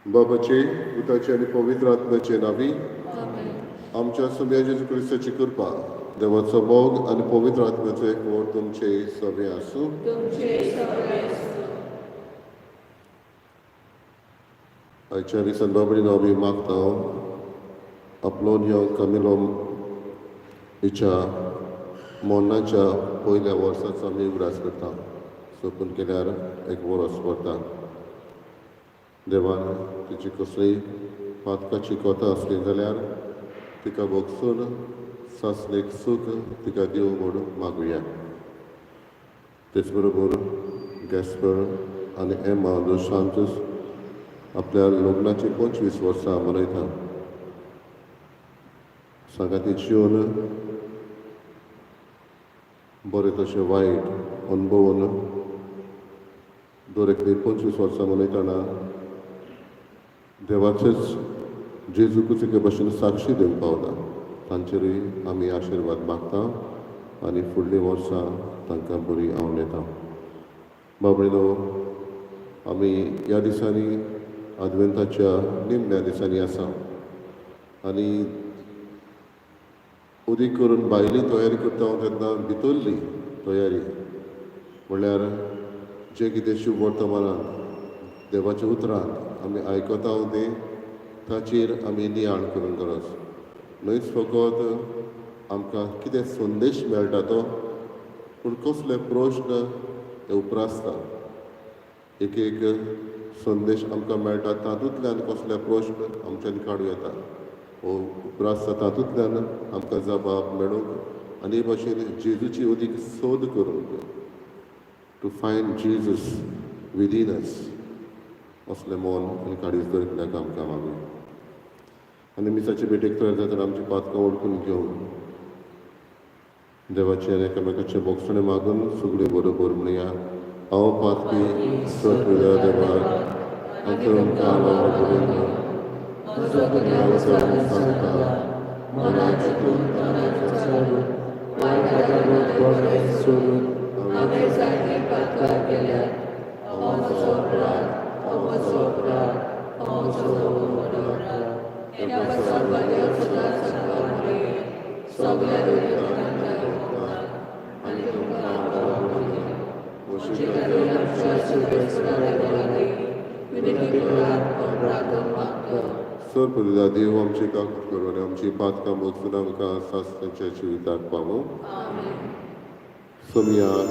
बाबाचे, पुताचे आनी पवित्र आत्म्याचे नांवी. आमच्या सोम्या जेजू क्रिस्ताची कृपा, देवाचो मोग आनी पवित्र आत्म्याचो एकवट तुमचे सगळे आसूं. आयच्या दिसान बाबडीन आमी मागता, आपलो कमिलो हिच्या मरणाच्या पयल्या वर्साचो आमी उगडास करता. सोंपून केल्यार एक वर्स पडटा. देवान तिची कसलीय पातकाची कथा आसली जाल्यार तिका भोगसून सासणेक सूख तिका दिवं म्हूण मागुया. तेच बरोबर गॅस्पर आनी एमा दोस सांतोस आपल्या लग्नाची 25 वर्सां मनयता. सांगाती जिवन बरें तशें वायट अणभवून दर एकली 25 वर्सां मनयतना देवाचेच जेजू कुचिके भशेन साक्षी दिवंक पावता. तांचेरूय आमी आशिर्वाद मागता आनी फुडलीं वर्सां तांकां बरी आंवडेता. बाबडीनो, आमी ह्या दिसांनी आदवेंताच्या निमण्या दिसांनी आसा आनी उदीक करून भायली तयारी करता तेन्ना भितरली तयारी म्हणल्यार जें कितें शुभ वर्तमानांत देवाच्या उतरांत आमी आयकता तें ताचेर आमी नियाळ करूंक गरज. न्हयच फकत आमकां कितें संदेश मेळटा तो, पूण कसले प्रश्न ते उप्रासता. एक एक संदेश आमकां मेळटा तातूंतल्यान कसले प्रश्न आमच्यान काडूं येता वो उप्रासता, तातूंतल्यान आमकां जबाब मेळूंक आनी हे भाशेन जेजूची अदीक सोद करूंक, to find Jesus within us, असलें मन आनी काळीज दर आमकां मागूया. आनी मिसाचे भेटेक तयार जातना आमची पातकां वळखून घेवन देवाचें आनी एकामेकाचें भोगसणें मागून सगळीं बरोबर म्हणया: हांव पातकी सगळ्या देवाक आनी तुमकां हांव म्हजो गुन्यांव सांगता. मनात चिंतून, तोंडान उच्चारून, वायट आदारून, बरें सोडून हांवें जायतीं पातकां केल्यात. हो म्हजो अपराध, हो म्हजो अपराध, हो म्हजो व्हडलो अपराध. ह्या पासून सदांच सामकार सगळ्या आनी तुमकां म्हजे खातीर आमच्या सर्वेस्परा देवा लागीं विनंती करात म्हूण प्रार्थना मागता. सर पुरयता देव आमची काकूट करूं आनी आमची पातकां भोगसून आमकां सासणाच्या जिविताक पावूं. सोमयाक.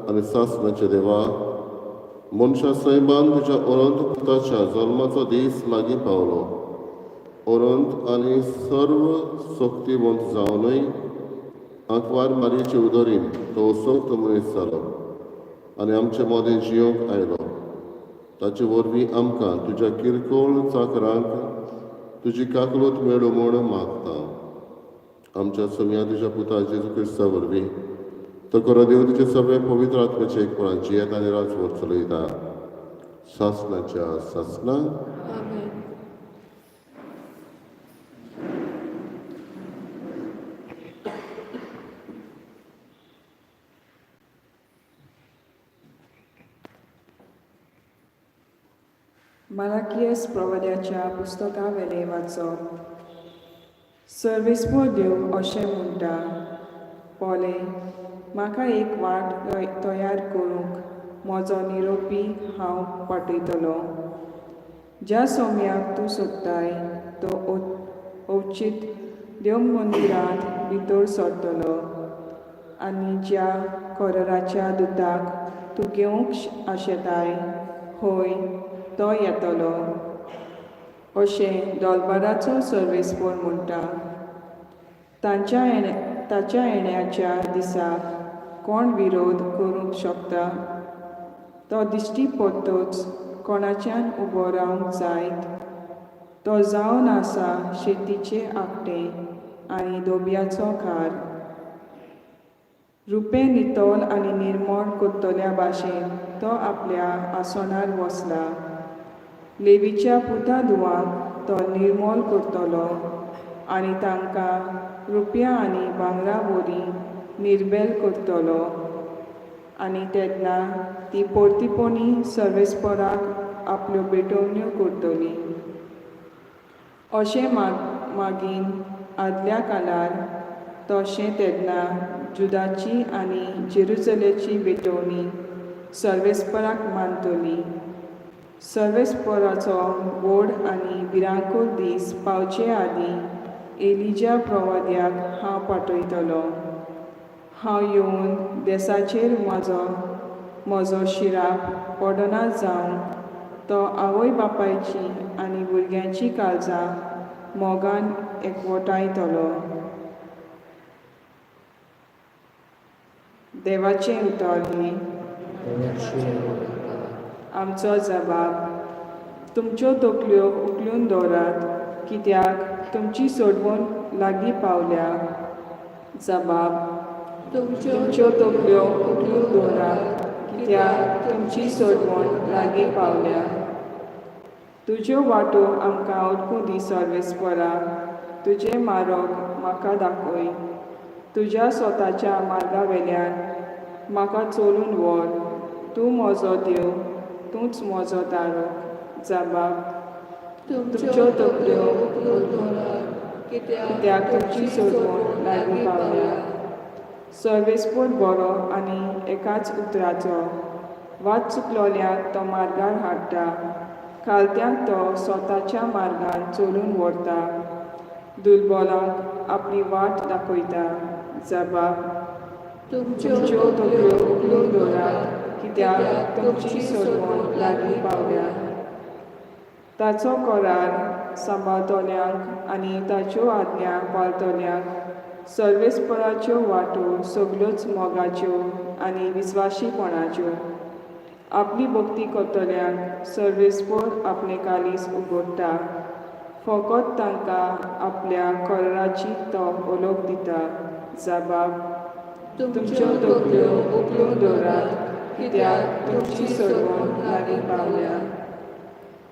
आनी सासणाचे देवा, मनशा सैमान तुज्या अनंत पुताच्या जल्माचो दीस लागीं पावलो. अनंत आनी सर्व शक्तिवंत जावनूय आंकवार मारयेचे उदरीन तो असक्त मनीस जालो आनी आमचे मदें जियोंक आयलो. ताचे वरवीं आमकां तुज्या किरकोळ चाकरांक तुजी काकलूत मेळूं म्हूण मागता. आमच्या सोम्या तुज्या पुता जेजू क्रिस्ता वरवीं तो करो देव तुजे सगळे पवित्र आत्म्याचे एकपणान जियेत आनी राजभर चलयता सासणाच्या सासणा. आमेन. मलाकियस प्रवाद्याच्या पुस्तकावेलें वाचप. सर्वेस्पोर देव अशें म्हणटा, पळय, म्हाका एक वाट तयार करूंक म्हजो निरोपी हांव पाठयतलो. ज्या सोम्याक तूं सोदताय तो अवचीत देव मंदिरांत भितर सरतलो आनी ज्या कराराच्या दुताक तूं घेवंक आशेताय, हय, तो येतलो, अशें दोलबाराचो सर्वेस्पोर म्हणटा. तांच्या येण्या ताच्या येण्याच्या दिसाक कोण विरोध करूंक शकता? तो दिश्टी पडतच कोणाच्यान उबो रावंक जायत? तो जावन आसा शेतीचें आकटें आनी दोब्याचो खार. रुपें नितळ आनी निर्मळ करतल्या भाशेन तो आपल्या आसनार बसला. लेवीच्या पुता धुवांक तो निर्मळ करतलो आनी तांकां रुपया आनी भांगरा वरी निर्बेल करतलो आनी तेन्ना ती परतीपणी सर्वेस्पराक आपल्यो भेटवण्यो करतली. अशें मागीन आदल्या काळार तशें तेन्ना जुदाची आनी जेरुजलेची भेटवणी सर्वेस्पराक मानतली. सर्वेस्पराचो व्हड आनी भिरांकूळ दीस पावचे आदीं एलिजा प्रवाद्याक हांव पाठयतलो. हांव येवन देसाचेर म्हजो शिराप पडना जावंक तो आवय बापायची आनी भुरग्यांची काळजां मोगान एकवटायतलो. देवाचें उतर हें. आमचो जबाब. तुमच्यो तकल्यो उखलून दवरात, कित्याक तुमची सोडवण लागीं पावल्या. जबाब. तुमच्यो तकल्यो उखलून दवरात, कित्याक तुमची सोडवण लागीं पावल्या. तुज्यो वाटो आमकां वळखूं दी सर्वेस्परा, तुजें मार्ग म्हाका दाखय. तुज्या स्वताच्या मार्गा वेल्यान म्हाका चलून व्हर. तूं म्हजो देव, तूंच म्हजो तारक. जबाब. तुमच्यो तकल्यो उखलून दवरात, कित्याक तुमची सोडवण लागीं पावल्या. सर्वेस्पोर बरो आनी एकाच उतराचो. वाट चुकलोल्यांक तो मार्गार हाडटा, खालत्यांक तो स्वताच्या मार्गान चलून व्हरता, दुर्बलांक आपली वाट दाखयता. जबाब. तुमच्यो तुमच्यो तकल्यो तकल्यो उखलून उखलून दवरात, दवरात, कित्याक कित्याक तुमची तुमची सोडवण सोडवण लागीं लागीं पावल्या. पावल्या. ताचो करार सांबाळटल्यांक आनी ताच्यो आज्ञा पाळटल्यांक सर्वेस्पराच्यो वाटो सगल्योच मोगाच्यो आनी विस्वाशीपणाच्यो. आपली भक्ती करतल्यांक सर्वेस्पोर आपलें कालीस उगडटा, फकत तांकां आपल्या कराराची तो ओलोक दिता. जबाब. तुमच्यो तुमच्यो तकल्यो तकल्यो उखलून उखलून दवरात, दवरात, कित्याक कित्याक तुमची तुमची सोडवण सोडवण लागीं लागीं पावल्या. पावल्या.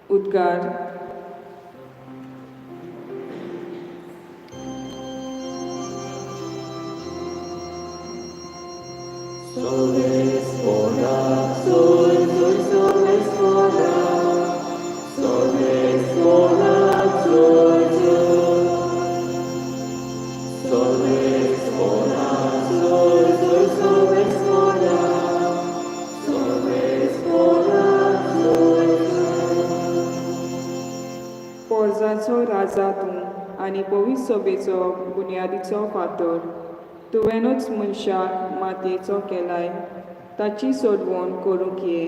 उद्गार. पोरजाचो राजा तूं आनी पवित्र सभेचो बुन्यादीचो फातर. तुवेंनूच मनशाक मातयेचो केलाय. ताची सोडवण करूंक ये.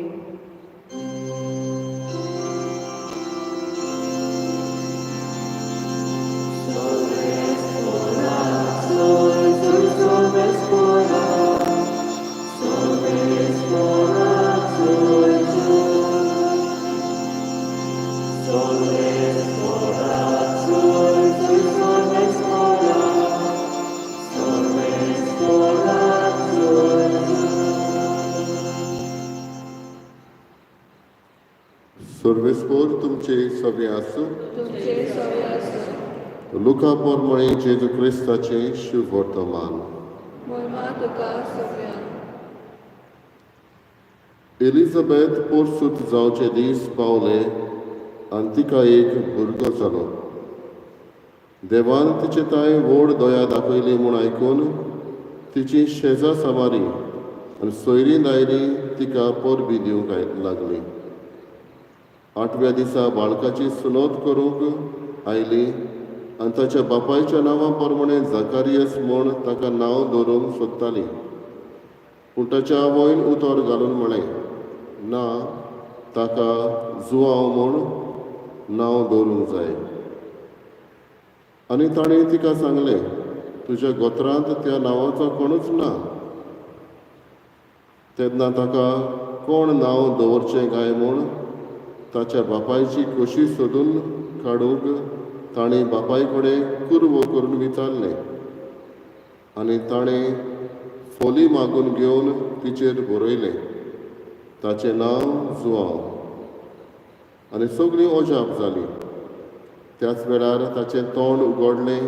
सर्वेस्पोर तुमचे सगळे आसूं. तुमचे सवे आसूं. लुका पोरमळे जेजू क्रिस्ताचें शुभवर्तमान. मोरमा तुका सगळ्या. एलिझाबेथ पोरसूत जावचे दीस पावले आनी तिका एक भुरगो जालो. देवान तिचे ताय व्हड दया दाखयली म्हूण आयकून तिची शेजा सामारी आनी सोयरीं दायरीं तिका परबी दिवंक लागली. आठव्या दिसा बाळकाची सुनोत करूंक आयली आनी ताच्या बापायच्या नांवा प्रमाणे जाकारियस म्हूण ताका नांव दवरूंक सोदताली. पूण ताच्या आवयन उतर घालून म्हळें, ना, ताका जुआंव म्हूण नांव दवरूंक जाय. आनी ताणें तिका सांगलें, तुज्या गोत्रांत त्या नांवाचो कोणूच ना. तेन्ना ताका कोण नांव दवरचें काय म्हूण ताच्या बापायची खोशी सोदून काडूंक ताणें बापाय कडेन कुरवो करून विचारलें. आनी ताणें फोली मागून घेवन तिचेर बरयलें, ताचें नांव जुआंव. आनी सगळीं अजाप जालीं. त्याच वेळार ताचें तोंड उगडलें,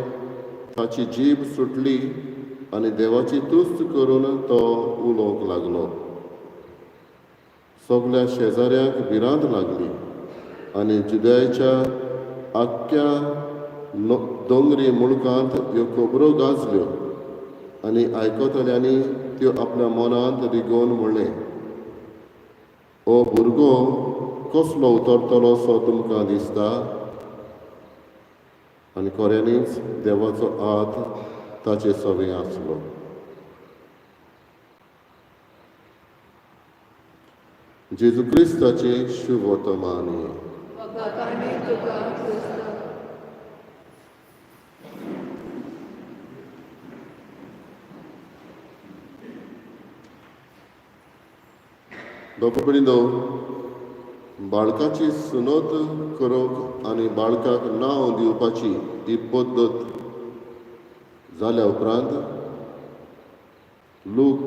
ताची जीब सुटली आनी देवाची तुस्त करून तो उलोवंक लागलो. सगल्या शेजाऱ्यांक भिरांत लागली आनी जुदयाच्या आख्ख्या दोंगरी मुळकांत ह्यो खबरो गाजल्यो आनी आयकतल्यांनी त्यो आपल्या मनांत रिगोवन म्हणलें, हो भुरगो कसलो उतरतलो सो तुमकां दिसता? आनी खऱ्यांनीच देवाचो हात ताचे सवें आसलो. जेजू क्रिस्ताचें शुभवर्तमान. तुका क्रिस्ता. बापा, बाळकाची सुनत करूंक आनी बाळकाक नांव दिवपाची ही पद्दत जाल्या उपरांत लूक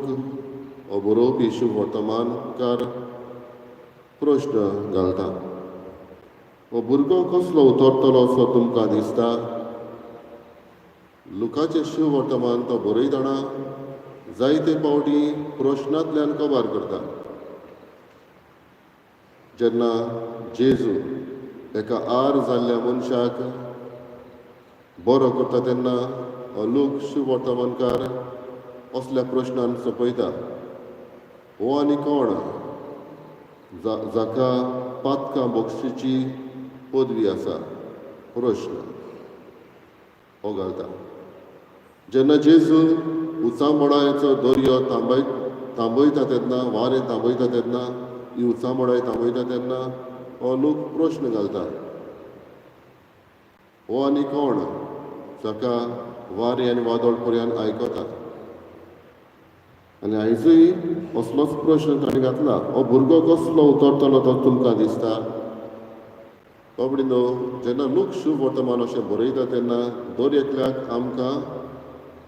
हो बरोवपी शुभवर्तमानकार प्रश्न घालता, हो भुरगो कसलो उतरतलो असो तुमकां दिसता? लुकाचें शुभवर्तमान तो बरयतना जायते फावटी प्रश्नांतल्यान कबार करता. जेन्ना जेजू एका आर जाल्ल्या मनशाक बरो करता तेन्ना लूक शुभवर्तमानकार असल्या प्रश्नान सोंपयता, हो आनी कोण जाका पातकां बक्षीची पदवी आसा? प्रश्न हो घालता. जेन्ना जेजू उचांबळाचो दर्यो थांबयता तेन्ना, वारें थांबयता तेन्ना, ही उचांबळाय थांबयता तेन्ना हो लोक प्रश्न घालता, हो आनी कोण जाका वारें आनी वादळ पर्यंत आयकता? आनी आयजूय असलोच प्रश्न ताणें घातला, हो भुरगो कसलो उतरतलो तो तुमकां दिसता? बाबडीनो, जेन्ना लोक शुभवर्तमान अशें बरयता तेन्ना दर एकल्याक आमकां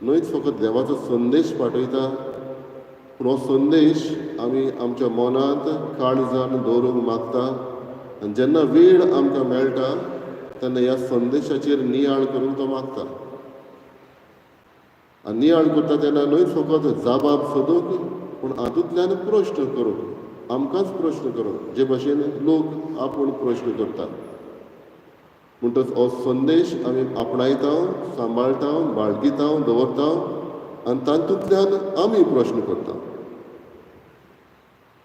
न्हयच फकत देवाचो संदेश पाठयता, पूण हो संदेश आमी आमच्या मनांत काळजान दवरूंक मागता. आनी जेन्ना वेळ आमकां मेळटा तेन्ना ह्या संदेशाचेर नियाळ करूंक तो मागता. आनी नियाळ करता तेन्ना न्हयच फकत जाबाब सोदूंक, पूण हातूंतल्यान प्रश्न करूंक, आमकांच प्रश्न करूंक, जे भाशेन लोक आपूण प्रश्न करता. म्हणटच हो संदेश आमी आपणायता, सांबाळटा, बाळगिता, दवरता आनी तातूंतल्यान आमी प्रश्न करता.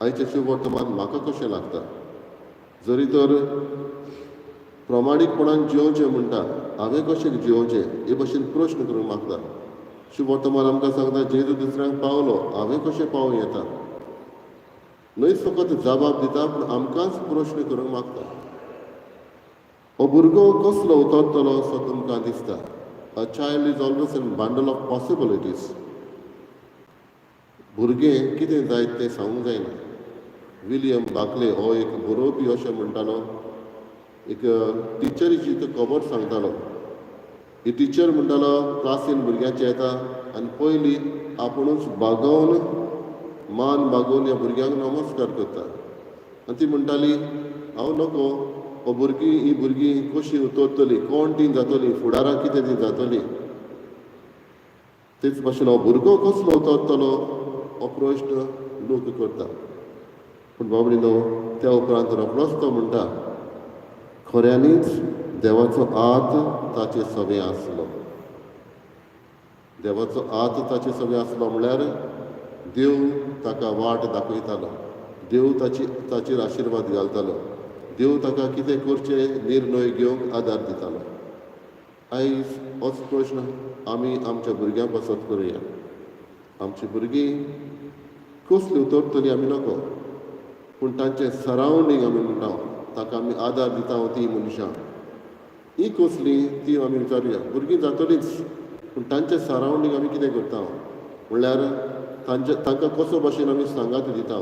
आयचें शुभवर्तमान म्हाका कशें लागता? जरी तर प्रमाणीकपणान जियोवचें म्हणटा, हांवें कशें जियोवचें हे भशेन प्रश्न करूंक मागता. शुभवर्तमान आमकां सांगता, जेजू दुसऱ्यांक पावलो, हांवें कशें पावूं येता? न्हयच फकत जबाब दिता पूण आमकांच प्रश्न करूंक मागता. हो भुरगो कसलो उतरतलो असो तुमकां दिसता? A child is always an bundle of possibilities. भुरगें कितें जायत तें सांगूंक जायना. विलियम बाकले हो एक बरोवपी अशें म्हणटालो, एक टिचरीची तो खबर सांगतालो. ही टिचर म्हणटालो क्लासीन भुरग्यांचे येता आनी पयलीं आपुणूच बागोवन मान बागोवन ह्या भुरग्यांक नमस्कार करता. आनी ती म्हणटाली हांव नको हो भुरगीं ही भुरगीं कशीं उतरतलीं, कोण तीं जातलीं, फुडाराक कितें तीं जातलीं. तेच भाशेन हो भुरगो कसलो उतरतलो हो प्रश्न लोक करता. पूण बाबडी न्हू त्या उपरांत रोखडोच तो म्हणटा खऱ्यांनीच देवाचो हात ताचे सवें आसलो. देवाचो हात ताचे सवें आसलो म्हळ्यार देव ताका वाट दाखयतालो, देव ताचेर आशिर्वाद घालतालो, देव ताका कितें करचें निर्णय घेवंक आदार दितालो. आयज होच प्रश्न आमी आमच्या भुरग्यां पासत करुया. आमची भुरगीं कसली उतरतलीं आमी नको, पूण तांचें सरावंडींग आमी म्हणटा ताका आमी आदार दिता ती मनशां ही कसली ती आमी विचारुया. भुरगीं जातलींच पूण तांचें सरावंडींग आमी कितें करता म्हणल्यार तांकां कसो भाशेन आमी सांगात दिता.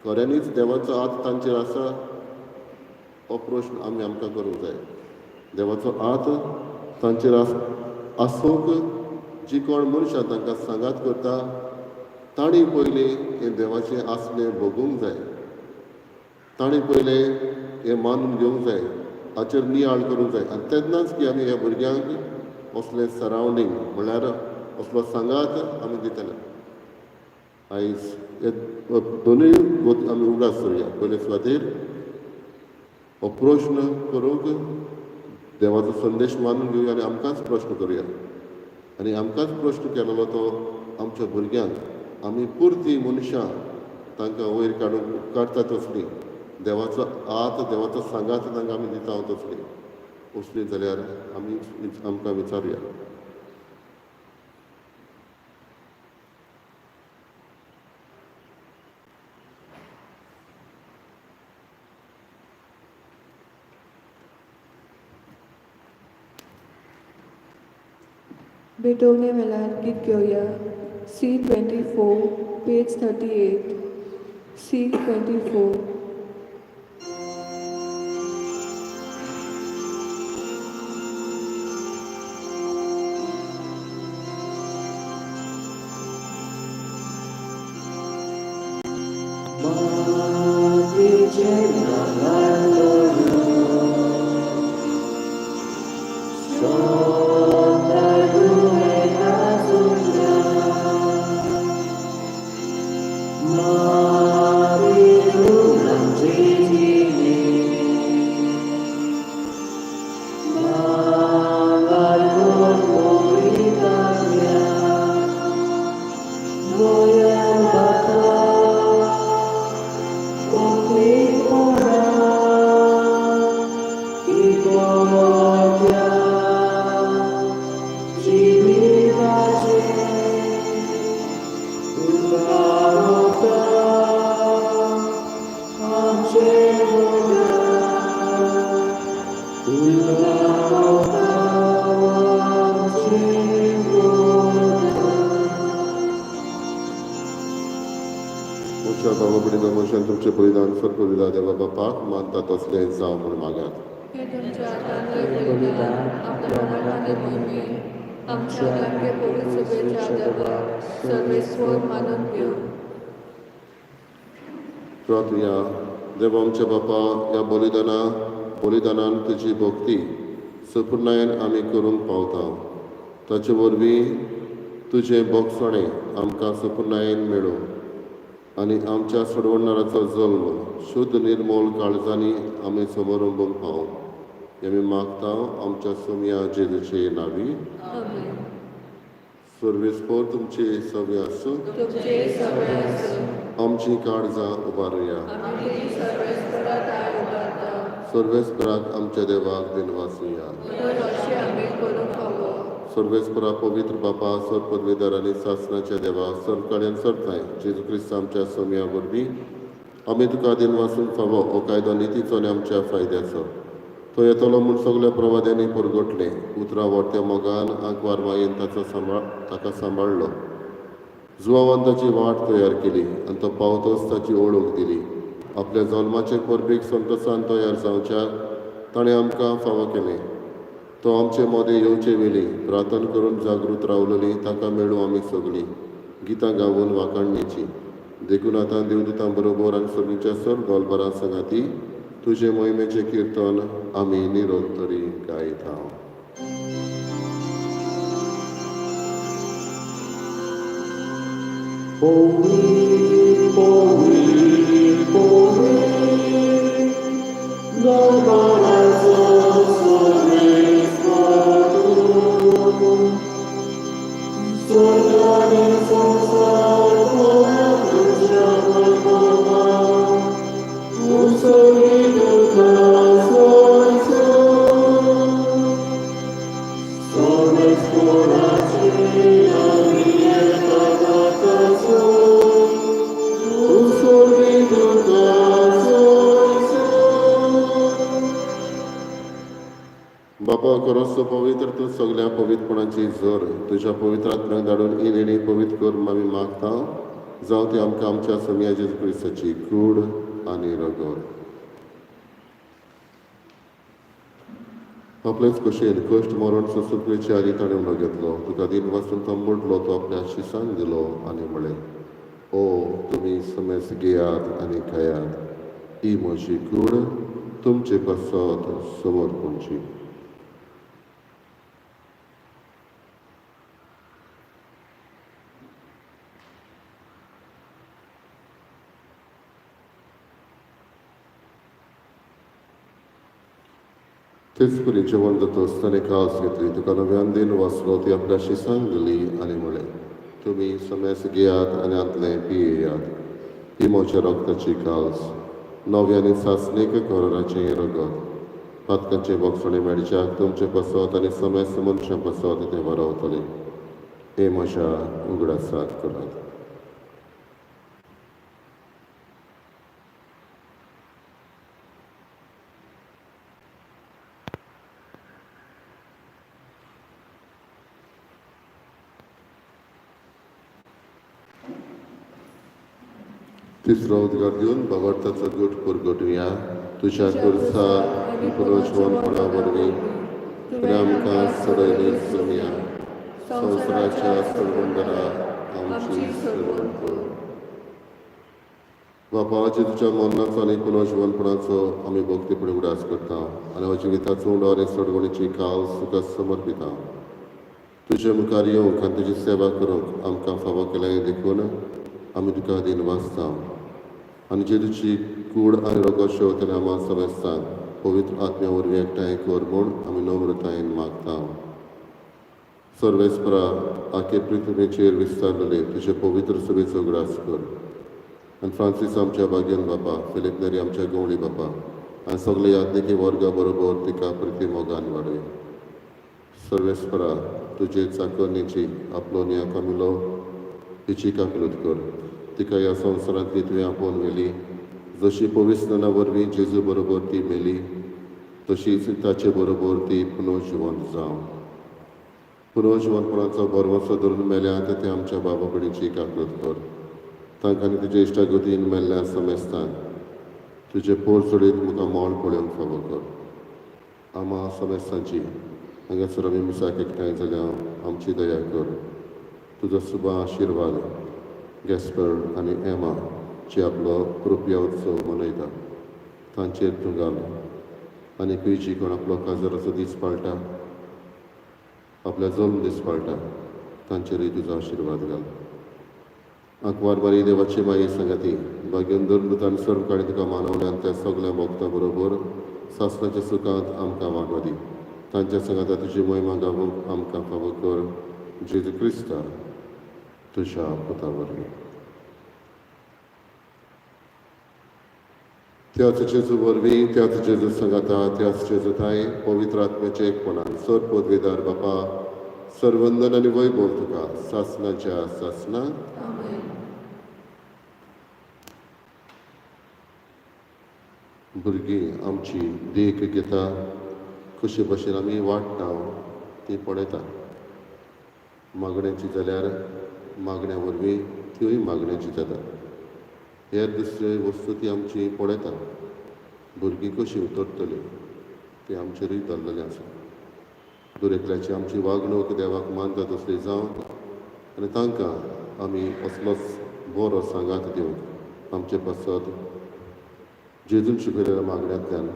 खऱ्यांनीच देवाचो हात तांचेर आसा हो प्रश्न आमी आमकां करूंक जाय. देवाचो हात तांचेर आसूंक जी कोण मनशां तांकां सांगात करता तांणी पयलीं हें देवाचें आसणें भोगूंक जाय, तांणी पयलें हें मानून घेवंक जाय, हाचेर नियाळ करूंक जाय. आनी तेन्नाच की आमी ह्या भुरग्यांक असलें सरावंडींग म्हणल्यार असलो सांगात आमी दितले. आयज हे दोनूय आमी उगडास करुया. पयले सुवातेर हो प्रश्न करूंक देवाचो संदेश मानून घेवया आनी आमकांच प्रश्न करुया. आनी आमकांच प्रश्न केलेलो तो आमच्या भुरग्यांक आमी पुरती मनशां तांकां वयर काडूंक काडटा तसली देवाचो हात देवाचो सांगात तांकां आमी दिता तसली असली जाल्यार आमी आमकां विचारुया. भेटवणे वेळार गीत घेवया. C24 page 38. C24. तुमचें बलिदान स्वर्ग देवा बापाक मानता तसलें जावं म्हूण मागात. हे तुमच्या हातांतलें बलिदान आपल्या मनांतले मोहिमे आमच्या सारके पवित्र सभेच्या देवा सर्वेस्वर मानून घेवं. प्रार्थया. देवा आमच्या बापा ह्या बलिदानान तुजी भक्ती सपुर्णायन आमी करूंक पावता. ताचे वरवीं तुजें भोगसणें आमकां सपुर्णायन मेळूं आनी आमच्या सोडवणाराचो जल्म शुद्ध निर्मोल काळजांनी आमी समरंभूंक पावूं. हें आमी मागता आमच्या सोमया जेजूचे नांवी. सर्वेस्पर तुमचे सगळे आसूं. आमची काळजां उबारुया. सर्वेस्पराक आमच्या देवाक दिनवासुया. सर्वेस्परा पवित्र बापा, सर पदवीधर आनी सासनाच्या देवा, सर्व काड्यान सरताय जेजू क्रिस्त आमच्या सोमया वरवीं आमी तुका दिन वासूंक फावो. हो कायदो नितीचो आनी आमच्या फायद्याचो. तो येतलो म्हूण सगल्या प्रवाद्यांनी परगटलें. उतरां व्हडत्या मोगान आंकवार मायेन ताचो सांबाळ ताका सांबाळ्ळो. जुवावान ताची वाट तयार केली आनी तो पावतोच ताची ओळख दिली. आपल्या जल्माचे परबेक संतोसान तयार जावच्याक ताणें आमकां फावो केलें. तो आमचे मदें येवचे वेली प्रार्थना करून जागृत रावलेली ताका मेळूं आमी सगळीं गितां गावून वाखाणणेची. देखून आतां देवदूतां बरोबर आनी सगळींच्या सर्व गोलबरां सांगाती तुजे मोहिमेचें किर्तन आमी निरंतरी गायता. Holy, holy, holy, बापा खरोच पवित्र तूं सगल्या पवित्रपणाची जोर तुज्या पवित्र आत्म्याक धाडून ही देणी पवित्र कर आमी मागता. जावं ती आमकां आमच्या सोमया जेजू क्रिस्ताची कूड आनी रगत. आपलेच खोशयेन कश्ट मरण सोंसूंक आदी ताणें उलो घेतलो. तुका दिन वाचून तो मोडलो. तो आपल्या शिसांक दिलो आनी म्हळें, ओ तुमी समेस घेयात आनी खायात, ही म्हजी कूड तुमचे पासत समर्पणची. तेच परी जेवण जातच ताणें कास घेतली. तुका नव्यान दिन वाचलो. ती आपल्या शिसांक दिली आनी म्हळें, तुमी समेस घेयात आनी हांतलें पियेयात, ही म्हज्या रगताची कास, नव्या आनी सासणीक कराराचें रगत. पातकांचें बोगसणें मेळच्याक तुमचे पासत आनी समेस्त मनशां पासत तें वरवतलें. हे म्हज्या उगडासाक करात. तिसरो उद्गार दिवन बाबार्थाचो गूट परगटुया. तुज्या खुर्सा आनी पुनर्जिवनपणा वरवीं तुवें आमकां सोडयली सोमया. संवसाराच्या सोडवणदारा आमची सोडवण कर. बापा, जेजूच्या मरणाचो आनी पुनर्जिवनपणाचो आमी भक्तीपणी उगडास करता आनी हो जिविताचो उंडो आनी सोडवणीची काल तुका समर्पिता. तुजे मुखार येवंक आनी तुजी सेवा करूंक आमकां फावो केलें देखून आमी तुका दिन वाचता. आनी जेजूची कूड आनी रगत शेवतल्या आमा समेस्तांक पवित्र आत्म्या वरवीं एकठांय कर म्हूण आमी नम्रतायेन मागता. सर्वेस्परा, आखे पृथ्वीचेर विस्तारलेले तुजे पवित्र सभेचो उगडास कर. आनी फ्रांसीस आमच्या भाग्यन बापा, फिलीप नेरी आमच्या गवळी बापा आनी सगळे याज्ञिकी वर्गा बरोबर तिका प्रिती मोगान वाडय. सर्वेस्परा, तुजे चाकरणीची आपलो निया कमिलो तिची काकलूत कर. तिका ह्या संवसारांतली तुवें आपोवन व्हेली. जशी पविस्तना वरवीं जेजू बरोबर ती मेली तशीच ताचे बरोबर ती पुनर्जिवंत जावं. पुनर्जिवंतपणाचो भरवंसो धरून मेल्या ते आमच्या बाबा भयणीची काकलूत कर. तांकां आनी तुजे इश्टागतीन मेल्ल्या समेस्तांक तुजे पोर सोडीत मुखार मोल पळोवंक फावो कर. आमा समेस्तांची हांगासर आमी मिसाक एकठांय जाल्या आमची दया कर. तुजो सुबा आशिर्वाद गॅस्पर आनी एमा जे आपलो रुपया उत्सव मनयता तांचेर तूं घाल. आनी जी कोण आपलो काजाराचो दीस पाळटा, आपल्या जल्म दीस पाळटा तांचेरूय तुजो आशिर्वाद घाल. आंकवार बारी देवाची माये सांगाती भाग्यन धर्मदूतान सर्व काळी तुका मानवल्या आनी त्या सगल्या भक्तां बरोबर सासणाच्या सुखांत आमकां वांटो दी. तांच्या सांगाता तुजी मोहिमा गावूंक आमकां फावो कर. जेजू क्रिस्ता तुज्या पुता वरवीं. त्याच जेजू वरवीं, त्याच जेजू सांगाता, त्याच जेजू ताय पवित्र आत्म्याचे एकपणान सर पदवीदार बापा, सर्वंदन आनी वैभव तुका सासनाच्या सासना. आमेन. भुरगीं आमची देख घेता, कशे भशेन आमी वाडटा ती पळयता. मागण्याची जाल्यार मागण्या वरवीं त्योय मागण्याची जाता. हेर दुसऱ्यो वस्तू ती आमची पळयता. भुरगीं कशीं उतरतलीं ती आमचेरूय धरलेलें आसा. दर एकल्याची आमची वागणूक देवाक मानता तसली जावन आनी तांकां आमी असलोच बरो सांगात दिवंक आमचे पासत जेजून शिकयलेल्या मागण्यांतल्यान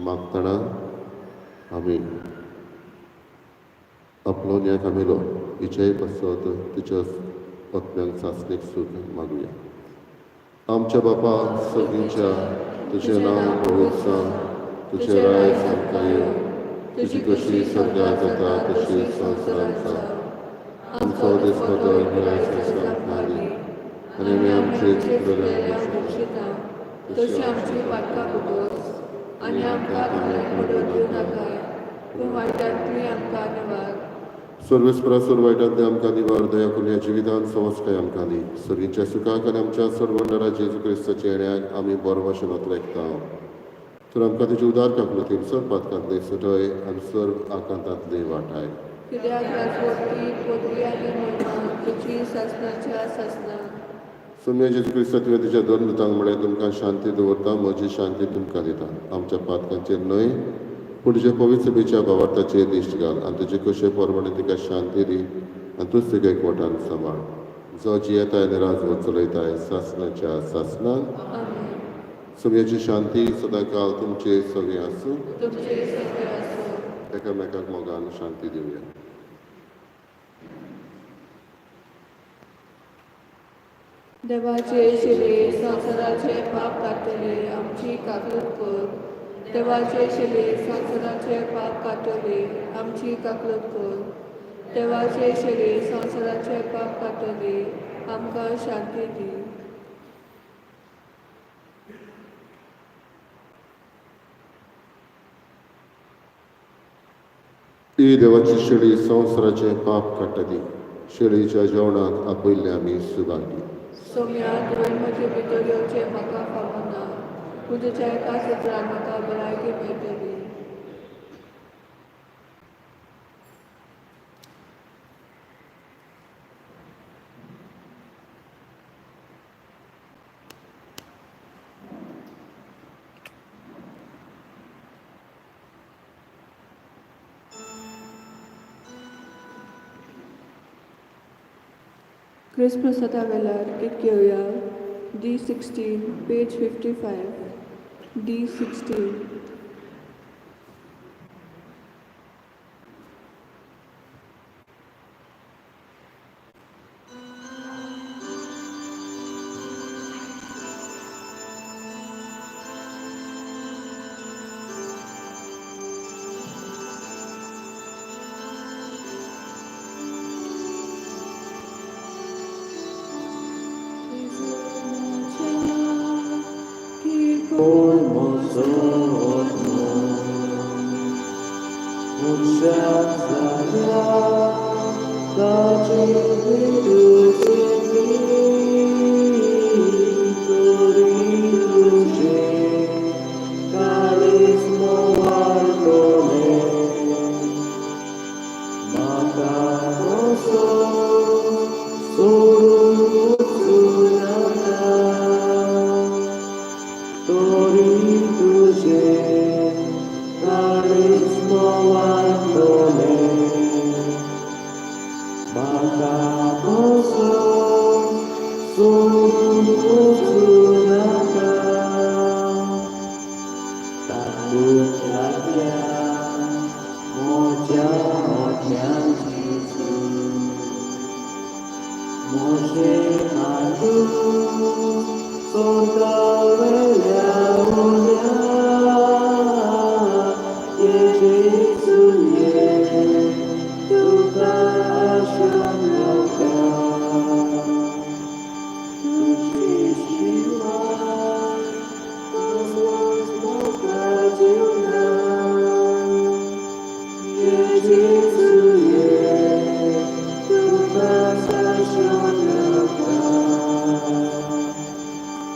मागतना आमी आपलो न्याय कामिलो हिच्याय पासत तिच्या आत्म्यांक सासणीक सूख मागुया. आमच्या बापा सगळींच्या, तुजें नांव पवित्र जावं, तुजें राज आमकां येवं, तुजी कशी स्वर्गात जाता तशी संवसारांत जावं. आमचो दिसपटो गिरायक आमकां दी आनी आमी आमचे चुकलेल्यांक बक्षिता तशी आमची पातकां भोगोस आनी आमकां घालून पडोवंक दिवं नाकाय, पूण वायटांतली आमकां निवार. सर्वेस्परा, सर्व वायटांतलें आमकां निवार. दया करून ह्या जिवितांत सवस्काय आमकां दी. सर्गीच्या सुखाक आनी आमच्या सर्वंडरा जेजू क्रिस्ताच्या येण्याक आमी बरो भाशेन लेखता. तर आमकां तुजी उदार काकलुतीन सर्व पातकांतले सुटय आनी सर्व आकांतांतले वाटाय. कित्याक राजवटी, पदवी आनी महिमा तुजी सासनाच्या सासना. सोम्या जेजू क्रिस्ता, तुवें तुज्या दोन दुतांक म्हळें, तुमकां शांती दवरता, म्हजी शांती तुमकां दिता. आमच्या पातकांचेर न्हय, पूण तुज्या पवित्र सभेच्या भावार्थाचेर दिश्ट घाल आनी तुजे कशे प्रमाणे तिका शांती दी आनी तूंच तिका एकवटान सांबाळ, जो जियेताय आनी राजवट चलयताय सासनाच्या सासनान. आमेन. सोम्याची शांती सदांकाल तुमचे सगळें आसूं. तुमचे सगळे आसूं. एकामेकाक मोगान शांती दिवया. देवाचे शिले, संवसाराचे पाप काडटले, आमची काकलूत कर. देवाचे शिले, संवसाराचे पाप काडटले, आमची काकलूत कर. देवाचे शिले, संवसाराचे पाप काडटले, आमकां शांती दी. ही देवाची शेळी, संवसाराचें पाप काडटा ती. शेळीच्या जेवणाक आपयल्ले आमी सुभागी. सोम्या, तुवें म्हजे भितर येवचें म्हाका फावना, पूण तुज्या एका सत्रान म्हाका भलायकी मेळटली. क्रिस्मसाच्या वेळार गीत घेवया. D 16, page 55, D 16.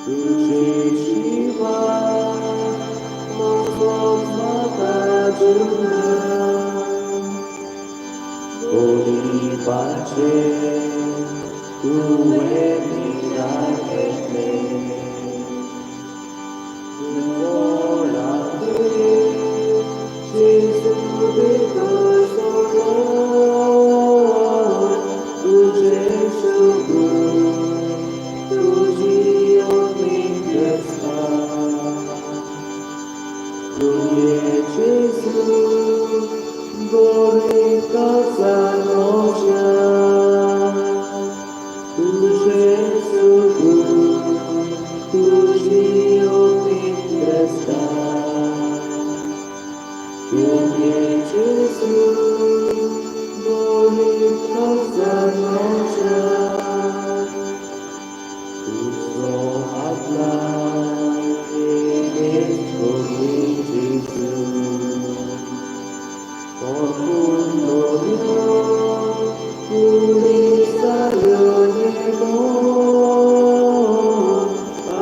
तुझे शिवाय म्हजो म्हाका जुना गरिबाचे तुवें निराळ घेतलें जेजू भितर सोडलो तुजें सुगूर तुजी उमेद आसता तुजें जेजू बरी काजार म्हज्या तुजें सुगूर तुजी उमेद आसता तुजें जेजू बरी काजार म्हज्या तुजो हात लाय होली जेजू परपून बऱ्यो कुडी जाल्यो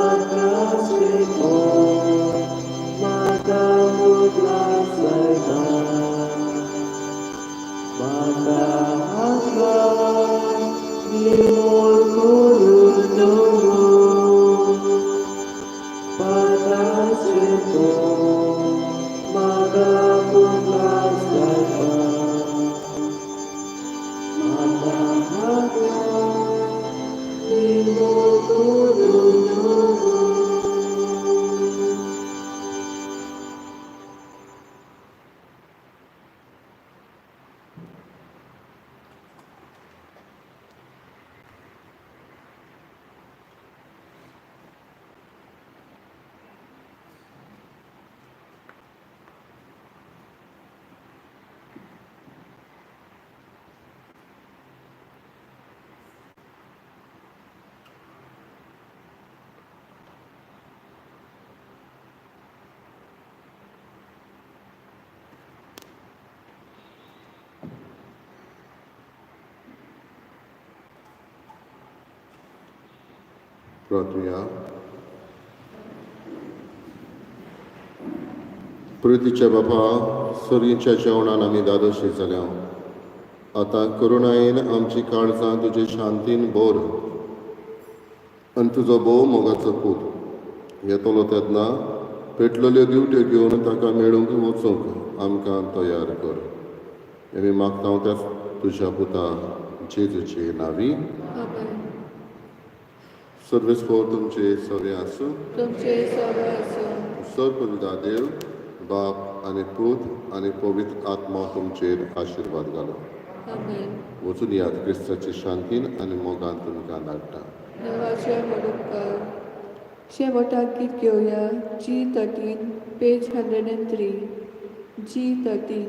आतांचे म्हाका उगडास जायना म्हाका हात लाय निर्मोळ करून दवर पाताचे तो म्हाका उगडास जायना म्हाका हात लाय निर्मोळ करून दवर. प्रार्थुया. प्रितीच्या बापा, सर्गीच्या जेवणान आमी दादोशी जाल्या. आतां करुणायेन आमची काळजां तुजे शांतीन भर आनी तुजो भोव मोगाचो पूत येतलो तेन्ना पेटलेल्यो दिवट्यो घेवन ताका मेळूंक वचूंक आमकां तयार कर. आमी मागता त्याच तुज्या पुता जेजूचे नांवी. आमेन. सर्वेस्पोर तुमचे सगळे आसूं. तुमचे सगळे आसूं. सर्व देव बाप आनी पूत आनी पवित्र आत्मा तुमचेर आशिर्वाद घालो. आमेन. वचून यात, क्रिस्ताचे शांतीन आनी मोगान तुमकां धाडटा. देवाचे व्हड उपकार. शेवटाक गीत घेवया, G 13, page 103, G 13.